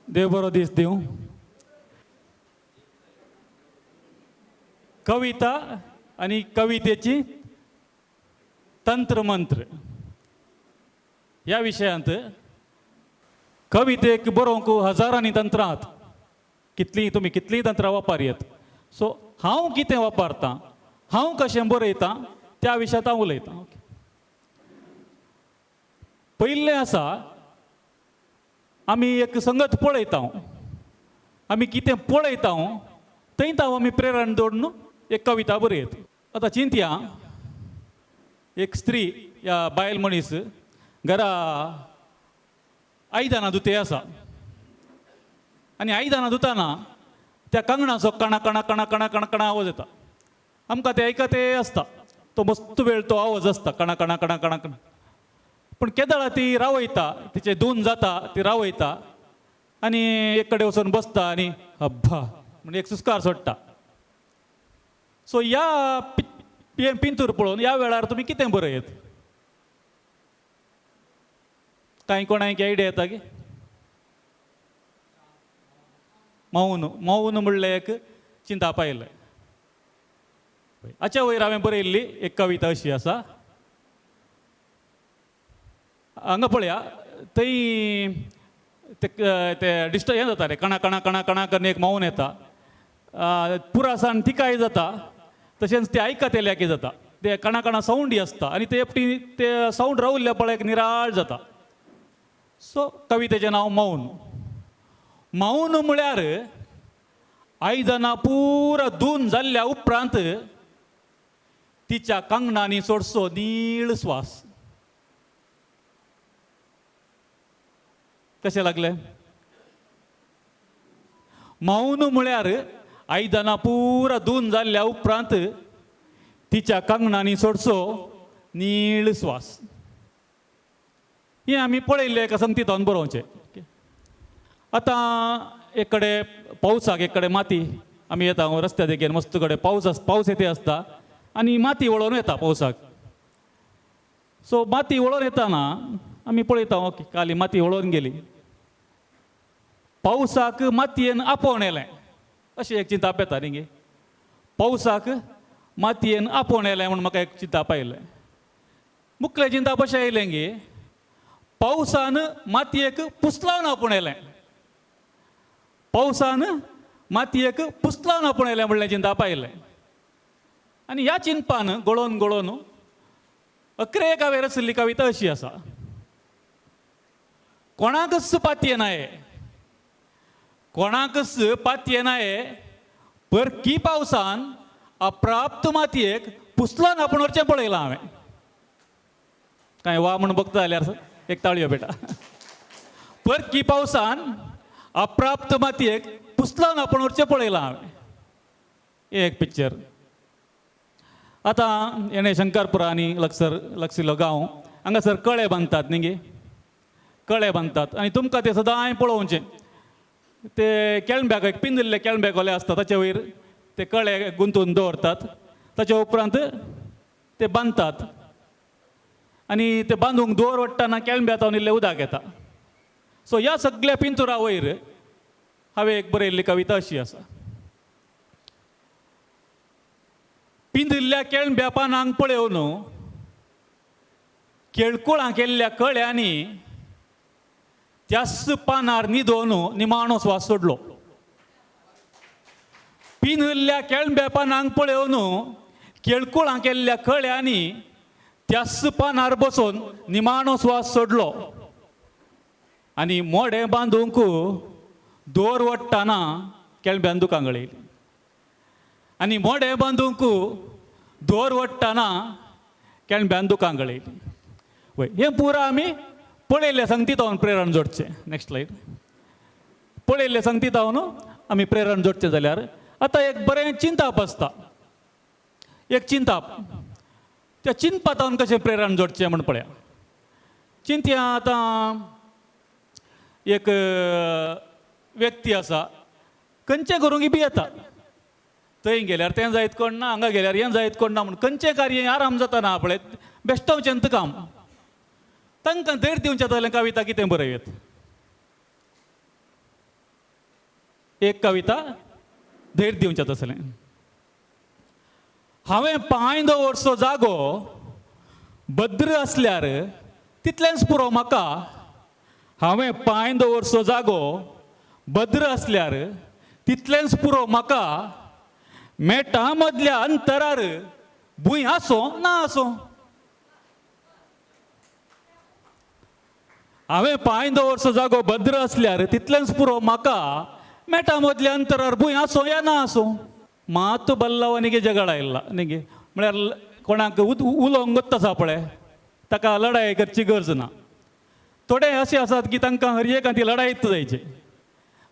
देव बरो दीस दिवं. कविता आनी कवितेची तंत्रमंत्र ह्या विशयांत कवितेक बरोवंक हजारांनी तंत्रां आहात. कितलीं तुमी कितलीं तंत्रां वापरयत. सो हांव कितें वापरतां, हांव कशें बरयतां त्या विशयांत हांव उलयतां. ओके, पयलें आसा आमी एक संगत पळयता, आमी कितें पळयता थंय हांव आमी प्रेरण दवरून एक कविता बरयत. आतां चिंतया, एक स्त्री या बायल मनीस घरा आयदनां धुते आसा आनी आयदनां धुतना त्या कंगणाचो कणा कणा कणा कणा कणा कणा आवाज येता. आमकां ते आयकते आसता, तो मस्त वेळ तो आवाज आसता कणा कणा कणा कणा कणा. पूण केदळा ती रावयता, तिचें दोन जाता, ती रावयता आनी एक कडेन वचून बसता आनी अब्बा म्हणजे एक सुस्कार सोडटा. सो ह्या पिंतूर पळोवन ह्या वेळार तुमी कितें बरयत? कांय कोणाक आयडिया येता की मौन, मौन म्हणलें एक चिंताप आयलें. हाच्या वयर हांवें बरयल्ली एक कविता अशी आसा. हांगा पळया, थंय ते डिस्टर्ब हें जाता रे, कणा कणा कणा कणा करून एक मौन येता, पुरासान तिकाय जाता, तशेंच ते आयकतल्याकय जाता. ते कणा कणा सावंडय आसता आनी ते एकटी ते सावंड रावल्ल्या पळय एक निराळ जाता. सो कवितेचें नांव मौन. मौन म्हळ्यार आयदनां पुरा धुवन जाल्ल्या उपरांत तिच्या कांगणांनी सोडचो नीळ स्वास. कशें लागलें? मौन म्हळ्यार आयदनां पुरा धुवन जाल्ल्या उपरांत तिच्या कांगणांनी सोडचो नीळ स्वास. हें आमी पळयल्लें एका संगतींत बरोवचें. आतां एक कडेन पावसाक एक कडेन माती, आमी येता रस्त्या देगेर मस्त कडेन पावस पावस येते आसता आनी माती वळोवन येता पावसाक. सो माती वळोवन येताना आमी पळयता, ओके काली माती वळोवन गेली, पावसाक मातयेन आपोवन येलें अशें एक चिंताप येता न्ही गे. पावसाक मातयेन आपोवन येलें म्हूण म्हाका एक चिंताप आयलें. मुखलें चिंताप अशें आयलें गे, पावसान मातयेक पुसलावन आपोवन येलें, पावसान मातयेक पुसलावन आपोवन येलें म्हणलें चिंताप आयलें. आनी ह्या चिंतपान गळोवन गळोवन अकरे हांवें रचिल्ली कविता अशी आसा. कोणाकच पातये नाये, कोणाकच पातये नाये, परकी पावसान अप्राप्त मातयेक पुसलान आपूण वरचें पळयलां हांवें. कांय वा म्हूण बघता जाल्यार एक ताळयो बेटा. परकी पावसान अप्राप्त मातयेक पुसलान आपूण वरचें पळयलां हांवें. एक पिक्चर. आतां येणे शंकरपुरा आनी लक्सर लक्षिल्लो गांव, हांगासर कळे बांदतात न्ही गे, कळे बांदतात आनी तुमकां ते सदांय पळोवचें. ते केळंब्याक एक पिंजिल्ले केळंब्याक ओले आसता, ताचे वयर ते कळे गुंतून दवरतात, ताचे उपरांत ते बांदतात आनी ते बांदूंक दोर वडटना केळंब्या जावन इल्लें उदक येता. सो ह्या सगळ्या पिंतुरा वयर हांवें एक बरयल्ली कविता अशी आसा. पिंजिल्ल्या केळंब्या पानांक पळोवन केळकुळां केल्ल्या कळ्यांनी त्याच पानार न्हिदोवन निमाणो स्वास सोडलो. पिंजिल्ल्या केळंब्या पानांक पळोवन केळकुळां केल्ल्या कळ्यांनी त्याच पानार बसून निमाणो स्वास सोडलो. आनी मोडें बांदूंक दोर वडटना केळंब्यान दुकां गळयली. आनी मोडें बांदूंक दोर वडटना केळंब्यान दुकां गळयली. वय हें पुरा आमी पळयल्लें संगतीत हांव प्रेरण जोडचें. Next slide. पळयल्लें संगतीत हांव आमी प्रेरण जोडचें जाल्यार आतां एक बरें चिंताप आसता, एक चिंताप, त्या चिंतपातावन कशें प्रेरण जोडचें म्हूण पळया. चिंतया आतां एक व्यक्ती आसा, खंयचें करूंक बी येता, थंय गेल्यार तें जायत कोण ना, हांगा गेल्यार हें जायत कोण ना, म्हूण खंयचें कार्य आराम जाता ना पळय, बेश्टोवचें काम. तांकां धैर्य दिवचें जाल्यार कविता कितें बरयत? एक कविता धैर्य दिवचें तसलें. हांवें पांय दवरचो जागो भद्र आसल्यार तितलेंच पुरो म्हाका. हांवें पांय दवरचो जागो भद्र आसल्यार तितलेंच पुरो म्हाका. मेटा मदल्या अंतरार भूंय आसूं ना आसूं. हांवें पांय दवरचो जागो भद्र आसल्यार तितलेंच पुरो म्हाका. मेटा मदल्या अंतरार भूंय आसूं या ना आसूं. मात बल्लावानी जगड आयला न्ही, म्हळ्यार कोणाक उलोवंक गोत्त आसा पळय ताका लडाय करची गरज ना. थोडे अशे आसात की तांकां हर एक ती लडायत जायचे.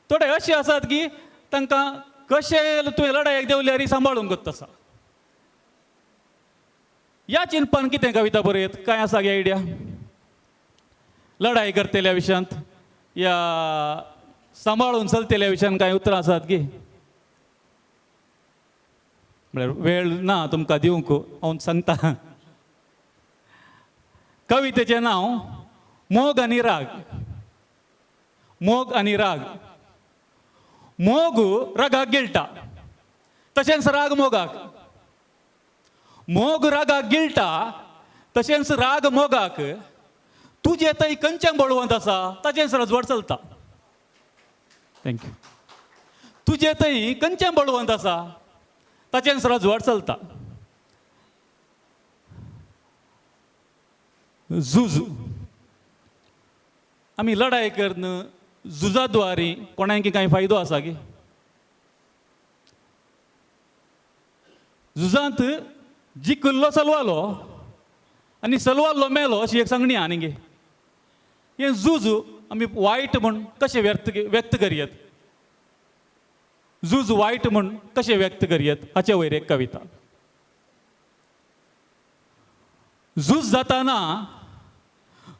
थोडे अशे आसात की तांकां कशें तुवें लडायेक देंवल्यार सांबाळूंक गोत्त आसा. ह्या चिंतपान कितें कविता बरयत कांय आसा गे आयडिया लडाय करतल्या विशयांत या सांबाळून चलतल्या विशयान कांय उतरां आसात की? म्हळ्यार वेळ ना तुमकां दिवंक, हांव सांगता. कवितेचें नांव मोग आनी राग. मोग आनी राग. मोग रागाक गिळटा तशेंच राग मोगाक. मोग रागाक गिळटा तशेंच राग मोगाक. तुजें थंय खंयचें बळवंत आसा ताचेंच रजवड चलता. Thank you. तुजें थंय खंयचें बळवंत आसा ताचेंच रजवड चलता. झूज. आमी लडाय करून झुजा द्वारी कोणाक कांय फायदो आसा की? झुजांत जिखल्लो सलवालो आनी सलवाल्लो मेलो अशी एक सांगणी आहा न्ही. हें झूज आमी वायट म्हूण कशें व्यक्त करयत? झूज वायट म्हूण कशें व्यक्त करयत हाचे वयर एक कविता. झूज जाताना,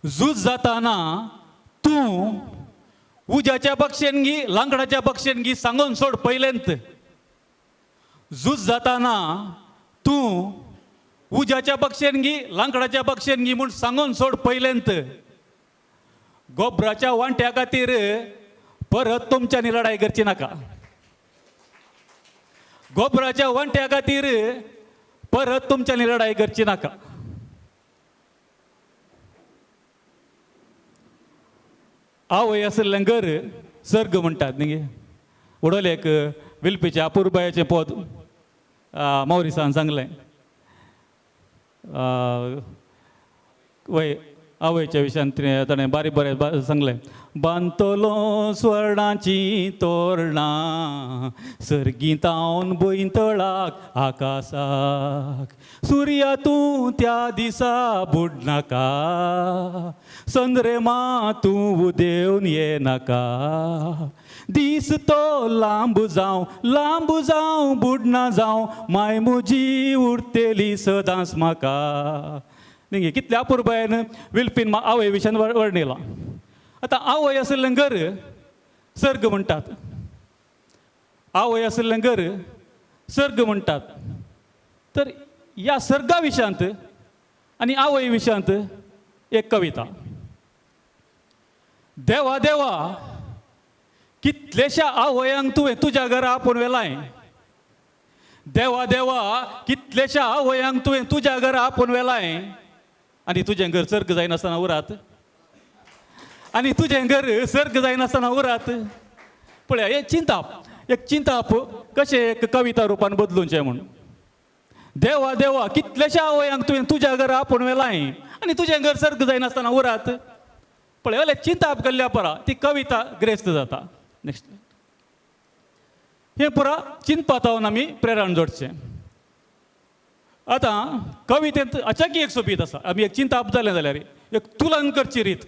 झूज जाताना तूं उज्याच्या पक्षेन गी लांकडाच्या पक्षेन गी सांगून सोड पयलेंत. झूज जाताना तूं उज्याच्या पक्षेन गी लांकडाच्या पक्षेन गी म्हूण सांगून सोड पयलेंत. गोबराच्या वांट्या खातीर परत तुमच्यांनी लडाय करची नाका. गोबराच्या वांट्या खातीर परत तुमच्यांनी लडाय करची नाका. आवय आशिल्लें घर सर्ग म्हणटात न्ही. उडोलें एक विल्पीचें अपुरबायेचें पद मावरिसान सांगलें. वय आवयच्या विशयान ताणें बारीक बरें सांगलें. बांदतलो स्वर्णाची तोरणां सर्गीतावन भुंयतळाक आकासाक. सुर्या तूं त्या दिसा बुडनाका, चंद्रमा तूं उदेवन येनाका. दीस तो लांब जावं लांब जावं बुडना जावं, माय म्हजी उरतली सदांच म्हाका. न्ही कितल्या अपुरबायेन विल्पीन आवय विशयान वर्णिलां. आतां आवय आशिल्लें घर सर्ग म्हणटात. आवय आशिल्लें घर सर्ग म्हणटात. तर ह्या सर्गा विशयांत आनी आवय विशयांत एक कविता. देवा देवा कितलेश्या आवयांक तुवें तुज्या घरा आपोवन व्हेलाय. देवा देवा कितलेश्या आवयांक तुवें तुज्या घरा आपोवन व्हेलाय. आनी तुजें घर सर्ग जायनासतना उरात. आनी तुजें घर सर्ग जायनासतना उरात. पळया हें चिंताप, एक चिंताप कशें एक कविता रुपान बदलुचें म्हूण. देवा देवा कितलेश्या आवयांक तुवें तुज्या घरा आपोवन व्हेलाय आनी तुजें घर सर्ग जायनासतना उरात. पळय जाल्यार चिंताप केल्ल्या परा ती कविता ग्रेस्त जाता. नेक्स्ट. हें पुरा चिंतपातावन आमी प्रेरण जोडचें. आतां कवितेंत अचाकी एक सोबीत आसा. आमी एक चिंताप जालें जाल्यार एक तुलन करची रीत.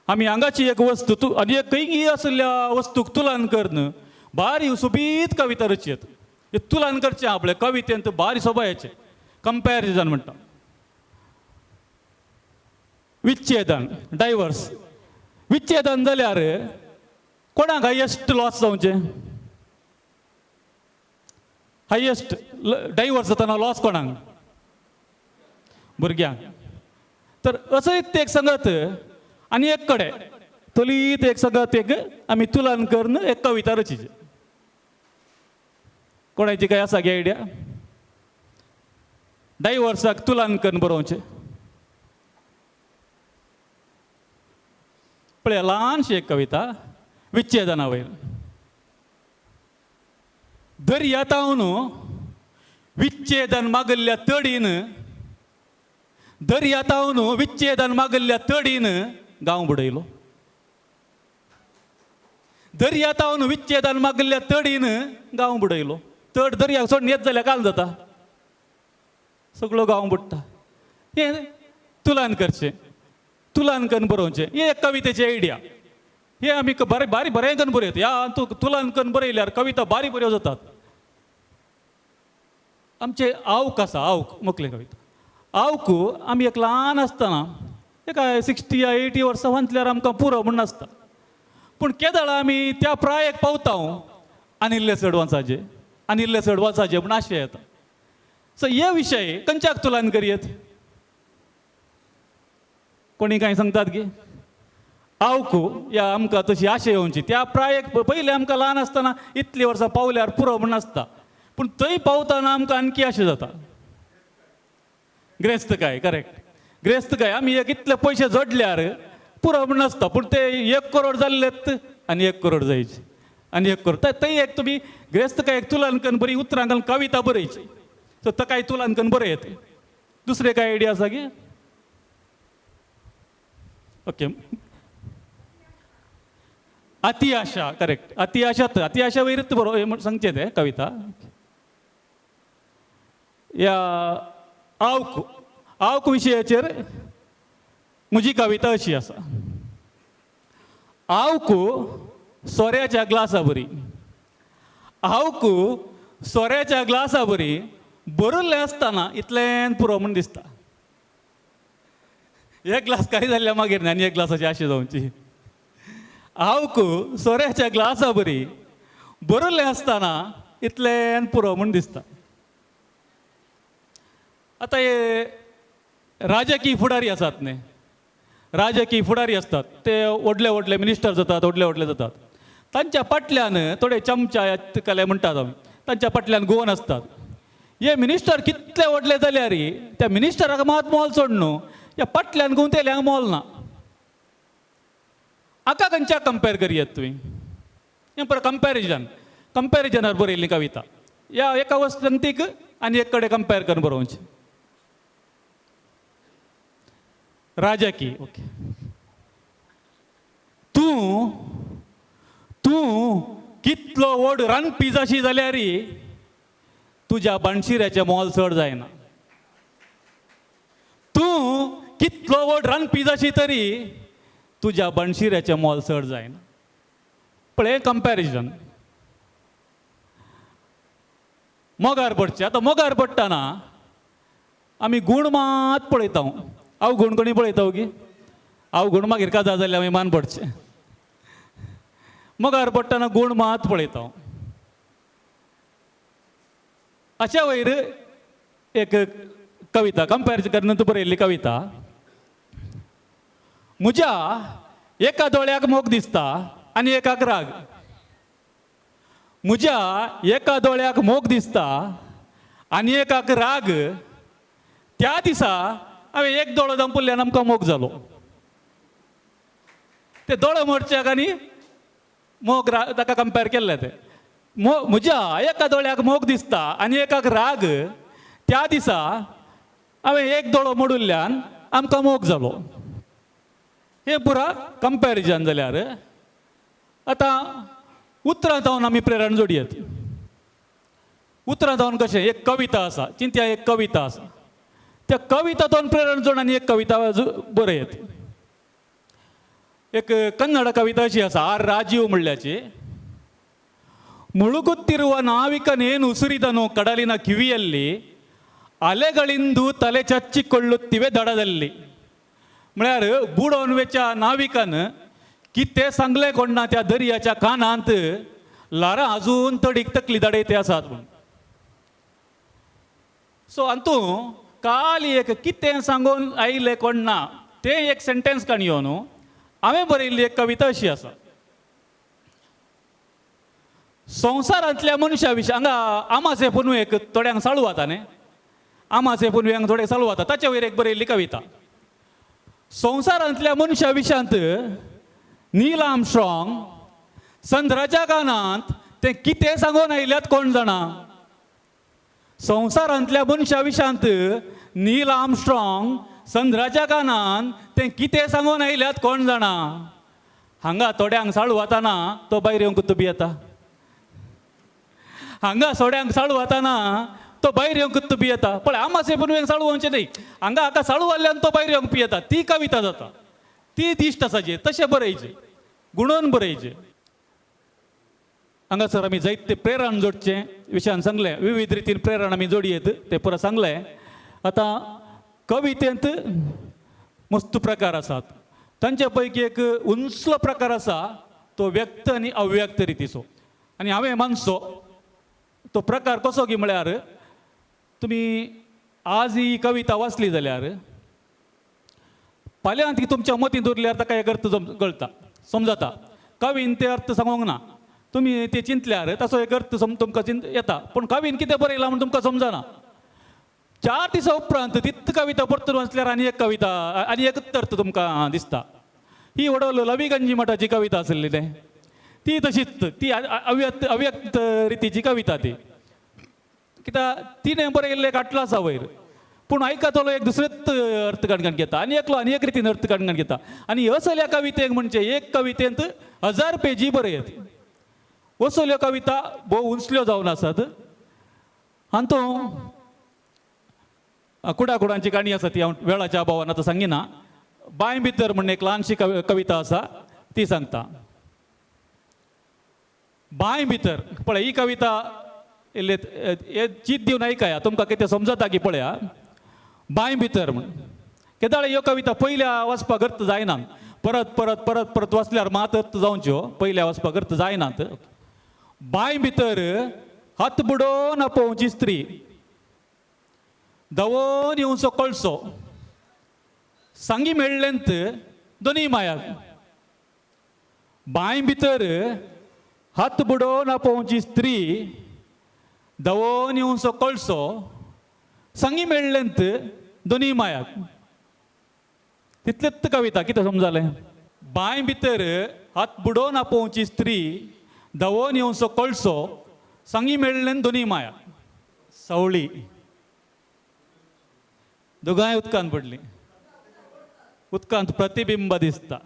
आमी हांगाची एक वस्तू तूं आनी एक खंयी आशिल्ल्या वस्तूक तुलन करून बारी सोबीत कविता रचयत. तुलन करचें आपले कवितेंत बारी सोबायचें कंपॅरिजन म्हणटा. विच्छेदन डायवर्स. विच्छेदन जाल्यार कोणाक हायेस्ट लॉस जावचें? हायेस्ट डायवर्स जातना लॉस कोणाक? भुरग्यांक. तर असंच एक सांगत आनी एक कडेन तलीत एक सांगत एक आमी तुलन करून एक कविता रचिची. कोणाची काय आसा गे आयडिया? डायवर्साक तुलन करून बरोवचें. पळय ल्हानशी एक कविता विच्छेदना वयर. दर्या तावन विच्छेदन मागल्ल्या तडीन, दर्या तावन विच्छेदन मागल्ल्या तडीन गांव बुडयलो. दर्या तावन विच्छेदन मागल्ल्या तडीन गांव बुडयलो. तड दर्याक सोडून येत जाल्यार काल जाता, सगळो गांव बुडटा. हें तुलन करचें, तुलन करून बरोवचें, हें एक कवितेची आयडिया. हे आमी बरें बारी बरें करून बरयतात. ह्या तूं तुलन करून बरयल्यार कविता बारी बऱ्यो जातात. आमचे आवक आसा, आवक मोखले कविता. आवक आमी एक ल्हान आसतना एका 60 या 80 वर्सां वाचल्यार आमकां पुरो म्हूण नासता. पूण केदळा आमी त्या प्रायेक पावता आनी इल्लें चड वाचाचें आनी इल्लें चड वाचाचें म्हूण आशें येता. सो हे विशय खंयच्याक तुलन करयत? कोणी कांय सांगतात की आवकू या आमकां तशी आशा येवची त्या प्रायेक. पयलें आमकां ल्हान आसतना इतलीं वर्सां पावल्यार पुरो म्हूण नासता, पूण थंय पावतना आमकां आणकी आशा जाता. ग्रेस्तकाय, करेक्ट, ग्रेस्तकाय. आमी एक इतले पयशे जोडल्यार पुरो म्हूण नासता, पूण ते 1 करोड जाल्लेत आनी 1 करोड जायचे आनी 1 करोड. थंय एक तुमी ग्रेस्तकायेक तुलन करून बरी उतरां घालून कविता बरयची. सो ताकाय तुलन करून बरयत. दुसरे काय आयडिया आसा की? ओके, अति आशा, करेक्ट. अति आशा, अति आशा वयरच बरो सांगचें तें कविता. ह्या आवक, आवक विशयाचेर म्हजी कविता अशी आसा. आवक सोऱ्याच्या ग्लासा बरी, आवक सोऱ्याच्या ग्लासा बरी भरिल्लें आसतना इतलें पुरो म्हूण दिसता. एक ग्लास काही जाल्ल्या मागीर न्ही आनी एक ग्लासाची आशा जावची. आवक सोऱ्याच्या ग्लासा बरी भरिल्लें आसतना इतलें पुरो म्हूण दिसता. आतां हे राजकीय फुडारी आसात न्ही, राजकीय फुडारी आसतात ते व्हडले व्हडले मिनिस्टर जातात, व्हडले व्हडले जातात. तांच्या फाटल्यान थोडे चमचा कले म्हणटात आमी, तांच्या फाटल्यान गोवन आसतात. हे मिनिस्टर कितले व्हडले जाल्यार त्या मिनिस्टराक मात मोल सोड न्हू, ह्या फाटल्यान गुंवतेल्यांक मोल ना. हाका खंयच्या कंपेर करयत तुवें? हें पळय कंपेरिजन, कंपेरिजनार बरयल्ली कविता. ह्या एका वस्तंतीक आनी एक कडेन कंपेर करून बरोवची. राजकी, ओके. तूं तूं कितलो व्हड रांदपी जाशी जाल्यार तुज्या बाणशिऱ्याचें मोल चड जायना. तूं कितलो व्हड रांदपी जाशी तरी तुज्या बाणशिऱ्याचें मोल चड जायना. पळय कंपेरिजन. मोगार पडचें. आतां मोगार पडटना आमी गूण मात पळयता. हांव गूण कोणी पळयता की? हांव गूण मागीर काजार जाल्यार आमी मान पडचें. मोगार पडटना गूण मात पळयता. अशा वयर एक कविता कंपेर करून बरयल्ली कविता. म्हज्या एका दोळ्याक मोग दिसता आनी एकाक राग. म्हज्या एका दोळ्याक मोग दिसता आनी एकाक राग. त्या दिसा हांवें एक दोळो दामपुल्ल्यान आमकां मोग जालो. ते दोळो मोडच्याक आनी मोग ताका कंपेर केल्लें तें. म्हज्या एका दोळ्याक मोग दिसता आनी एकाक राग. त्या दिसा हांवें एक दोळो मोडिल्ल्यान आमकां मोग जालो. हें पुरा कंपेरिजन जाल्यार आतां उतरां जावन आमी प्रेरण जोडयत. उतरां जावन कशें एक कविता आसा, चिंत्या एक कविता आसा, त्या कविता जावन प्रेरण जोड आनी एक कविता बरयत. एक कन्नड कविता अशी आसा, आर राजीव म्हणल्याची. ಮುಳುಗುತ್ತಿರುವ ನಾವಿಕನೇನು ಉಸುರಿದನು ಕಡಲಿನ ಕಿವಿಯಲ್ಲಿ, ಅಲೆಗಳಿಂದು ತಲೆ ಚಚ್ಚಿಕೊಳ್ಳುತ್ತಿವೆ ದಡದಲ್ಲಿ. म्हळ्यार बुडोवन वेच्या नाविकान कितें सांगलें कोण ना त्या दर्याच्या कानांत, ल्हारां अजून तडीक तकली दडयते आसात म्हूण. सो हातूं काल एक कितें सांगून आयलें कोण ना तें एक सेंटेन्स काणयो न्हू. हांवें बरयल्ली एक कविता अशी आसा. संवसारांतल्या मनशा विशीं हांगा आमासे पुनवेक थोड्यांक चालू जाता न्ही, आमासे पुनवेक थोडें चालू जाता, ताचे वयर एक बरयल्ली कविता. संवसारांतल्या मनशा विशांत नील आर्मस्ट्रॉंग चंद्राच्या कानांत तें कितें सांगून आयल्यात कोण जाणा. संवसारांतल्या मनशा विशांत नील आर्मस्ट्रॉंग चंद्राच्या कानांत तें कितें सांगून आयल्यात कोण जाणा. हांगा थोड्यांक साळू वताना तो भायर येवंक तुबी येता, हांगा थोड्यांक साळू वताना तो भायर येवंक तुबी येता. पळय आमासे पुनवेक साळू वचचें न्ही, हांगा हाका साळू वाल्ल्यान तो भायर येवंक पियेता, ती कविता जाता, ती दिश्ट आसा, तशें बरयचें, गुणोन बरयचें. हांगासर आमी जायते प्रेरण जोडचें विशयान सांगलें, विविध रितीन प्रेरण आमी जोडयेत तें पुरो सांगलें. आतां कवितेंत मस्त प्रकार आसात, तांचे पैकी एक उंचलो प्रकार आसा तो व्यक्त आनी अव्यक्त रितीचो. आनी हांवें मानचो तो प्रकार कसो की म्हळ्यार तुमी आज ही कविता वाचली जाल्यार फाल्यां ती तुमच्या मतींत उरल्यार ताका एक अर्थ कळटा, समजता. कवीन ते अर्थ सांगूंक ना, तुमी ते चिंतल्यार ताचो एक अर्थ तुमकां चिंत येता, पूण कवीन कितें बरयलां म्हूण तुमकां समजना. 4 दिसां उपरांत तीच कविता परतून वाचल्यार आनी एक कविता आनी एकच अर्थ तुमकां दिसता. ही वडवल लवी गंजी मठाची कविता आसली तें, ती तशीच ती अव्यक्त अव्यक्त रितीची कविता ती, कित्याक तिणें बरयल्लें काटलां आसा वयर, पूण आयकतलो एक दुसरेच अर्थ काडून घेता आनी एकलो आनी एक रितीन अर्थ काडून घेता. आनी असल्या कवितेक म्हणजे एक कवितेंत 1000 पेजी बरयत, असल्यो कविता भोव उंचल्यो जावन आसात. हातूंत कुडाकुडांची काणी आसा ती हांव वेळाच्या अभावान आतां सांगिना. बांय भितर म्हण एक ल्हानशी कविता आसा ती सांगता. बांय भितर पळय ही कविता इल्ले चीत दिवन आयकया, तुमकां कितें समजता की पळया. बांय भितर म्हण केदाळे ह्यो कविता पयल्या वाचपाक अर्थ जायना, परत परत परत परत वाचल्यार मात अर्थ जावच्यो, पयल्या वाचपाक अर्थ जायनात. बांय भितर हात बुडोवन आपोवची स्त्री, दवोन येवचो कळसो, सांगी मेळ्ळेंत दोनूय मायाक. बांय भितर हात बुडोवन आपोवची स्त्री, दवोन येवचो कळसो, सांगी मेळ्ळेंत दोनूय मायाक. तितलेच कविता कितें समजालें. बांय भितर हात बुडोवन आपोवची स्त्री, दवोन येवचो कळसो, सांगी मेळ्ळें दोनूय मायाक. सवळी दोगांय उदकांत पडलीं, उदकांत प्रतिबिंब दिसता,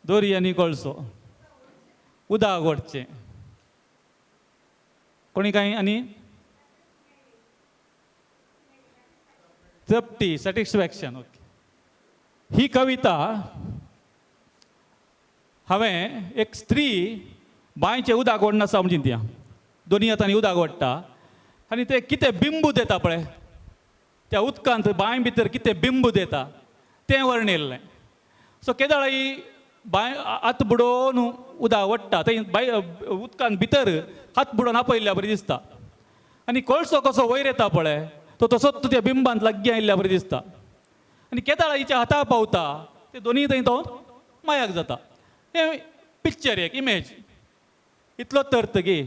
दोरी आनी कळसो, उदक वडचें कोणी कांय आनी तृप्ती, सॅटिस्फॅक्शन. ओके, ही कविता हांवें एक स्त्री बांयचें उदक ओडना आसा म्हण चिंतया, दोनी हातांनी उदक ओडटा आनी तें कितें बिंबू देता पळय त्या उदकांत बांय भितर कितें बिंबू देता तें वर्णिल्लें. सो केदाळाई बांय हात बुडोवन उदक ओडटा थंय बांय उदकांत भितर हात बुडोवन आपयल्ल्या बरी दिसता आनी कळसो कसो वयर येता पळय तो तसोच त्या बिंबांत लागीं आयिल्ल्या बरी दिसता आनी केदाळाईच्या हाता पावता ते दोनूय थंय तो मायाक जाता. हें पिक्चर एक इमेज इतलोच अर्थ की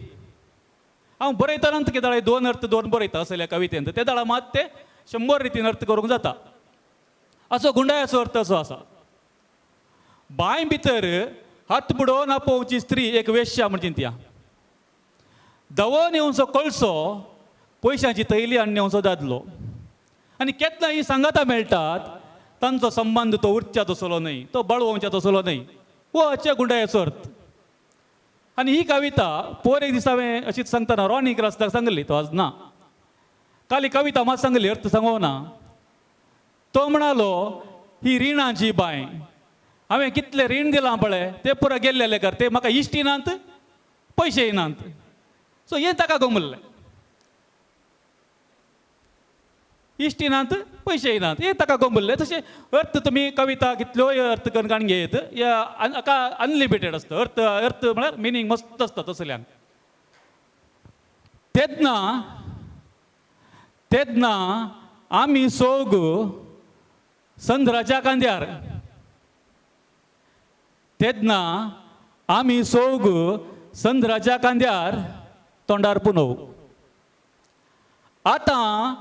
हांव बरयतना केदाळाय दोन अर्थ दोन बरयता असल्या कवितेंत, ते दाळा मात ते 100 रितीन अर्थ करूंक जाता. असो गुंडायाचो अर्थ असो आसा. बांय भितर हात बुडोवन आपोवची स्त्री एक वेश्या म्हण चिंतया, दवोन येवचो कळसो, पयशांची थैली आनी येवचो दादलो, आनी केन्ना ही सांगातां मेळटात तांचो संबंद तो उरच्या तसलो न्हय, तो बळवोवच्या तसलो न्हय, हो हाच्या गुंडायाचो अर्थ. आनी ही कविता पोर एक दीस हांवें अशीच सांगतना रॉनी क्रास्ताक सांगली, तो आज ना, काल ही कविता मात सांगली, अर्थ सांगो ना. तो म्हणालो ही रिणाची बांय, हांवें कितलें रीण दिलां पळय ते पुरो गेल्ले कर, ते म्हाका इश्टी नात पयशेय नात, सो हें ताका गमल्लें, इश्टी नात पयशेय नात हें ताका गमल्लें. तशें अर्थ तुमी कविता कितल्योय अर्थ करून काडून घेयत, ह्या हाका अनलिमिटेड आसता अर्थ, अर्थ म्हळ्यार मिनींग मस्त आसता तसल्यांक. तेन्ना तेन्ना आमी सोग संद्राच्या कांद्यार, तेन्ना आमी सोग संद्राच्या कांद्यार तोंडार पुनव. आतां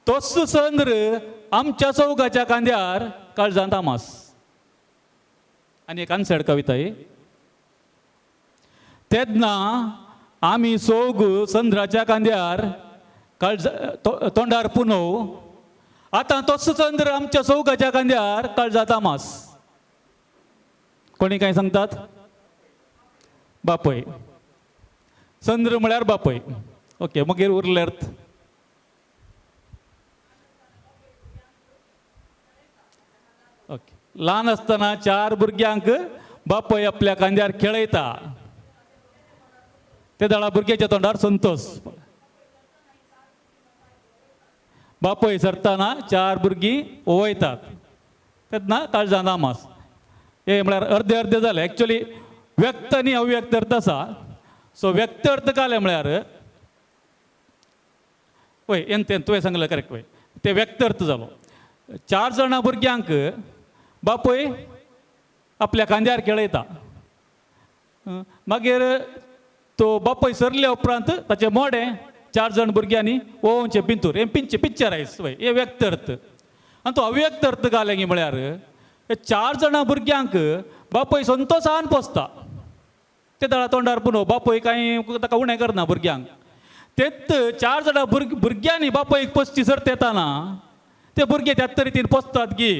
तोच चंद्र आमच्या चौगाच्या कांद्यार काळजांत आमास. आनी एक अनसेड कविता ही. तेन्ना आमी चौग चंद्राच्या कांद्यार काळजा तोंडार पुनव, आतां तोच चंद्र आमच्या चौगाच्या कांद्यार काळजांत आमास. कोणी काय सांगतात? बापय. चंद्र म्हळ्यार बापय. ओके, मागीर उरले अर्थ. ओके, ल्हान आसतना चार भुरग्यांक बापय आपल्या कांद्यार खेळयता, ते दळा भुरग्याच्या तोंडार संतोष. बापय सरतना चार भुरगीं ओवयतात तेन्ना काळजांत आमास. हे म्हळ्यार अर्दे अर्दे जाले. एक्चुअली व्यक्त आनी अव्यक्त अर्थ आसा. सो व्यक्त अर्थ काले म्हळ्यार वय एन तें तुवें सांगलें करेक्ट वय, ते व्यक्त अर्थ जालो. चार जाणां भुरग्यांक बापूय आपल्या कांद्यार खेळयता, मागीर तो बापूय सरल्या उपरांत ताचें मोडें चार जाण भुरग्यांनी ओवचें पिंतूर, हें पिंचें पिक्चरायज वय, हें व्यक्त अर्थ. आनी तो अव्यक्त अर्थ घालें गी म्हळ्यार हे चार जाणां भुरग्यांक बापूय संतोसान पोसता, ते दळा तोंडार पुनव बापूय कांय ताका उणें करना भुरग्यांक. तेच चार जाणां भुरग्यांनी बापूयक पोसची सर्त येताना ते भुरगे त्याच रितीन पोसतात गी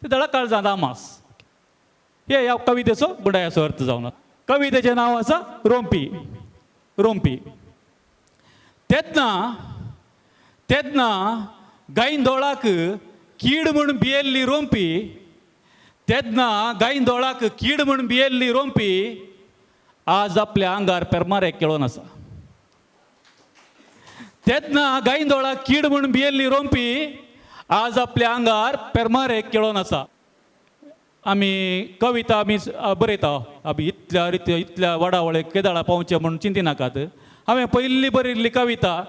ते दळा काळजांत आमास. हे ह्या कवितेचो गुंडायाचो अर्थ जावन. कवितेचें नांव आसा रोमपी. रोमपी. तेन्ना तेन्ना गायंदोळाक कीड म्हूण भियेल्ली रोमपी, तेन्ना गायंदोळाक कीड म्हूण भियेल्ली रोमपी आज आपल्या आंगार पेरमारेक खेळोन आसा. तेन्ना गायंदोळाक कीड म्हूण भियेल्ली रोमपी आज आपल्या आंगार पेरमारेक खेळोन आसा. आमी कविता आमी बरयता, आमी इतल्या रित्या इतल्या वाडावळेक केदाळा पावचें म्हूण चिंतिनाकात. हांवें पयली बरयल्ली कविता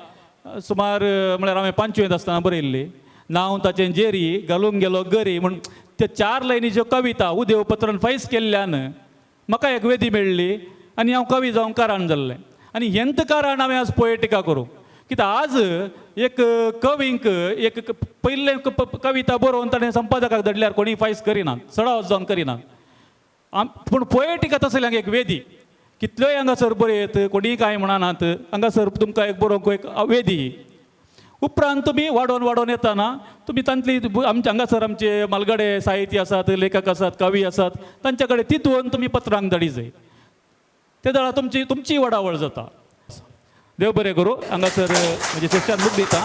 सुमार म्हळ्यार हांवें पांचवेंत आसतना बरयल्ली. नांव ताचें जेरी घालूंक गेलो गरी म्हूण ते चार लायनीच्यो कविता उदेव पत्रान फायस केल्ल्यान म्हाका एक वेदी मेळ्ळी आनी हांव कवी जावंक कारण जाल्लें. आनी हेंच कारण हांवें आज पोएटिका करूं कित्याक आज एक कवींक एक पयलें कविता बरोवन ताणें संपादकाक धाडल्यार कोणीय फायस करिनात, चडावत जावन करिनात. पूण पोएटिका तसल्यांक एक वेदी, कितल्योय हांगासर बरयत कोणीय कांय म्हणनात, हांगासर तुमकां एक बरोवंक एक वेदी. उपरांत तुमी वाडोवन वाडोवन येताना तुमी तांतली आमचे हांगासर आमचे मालगडे साहित्य आसात, लेखक आसात, कवी आसात, तांच्या कडेन तितून तुमी पत्रांक धाडी जाय, ते दळा तुमची तुमची वाडावळ जाता. देव बरें करूं. हांगासर म्हजें सेशन बुक दिता.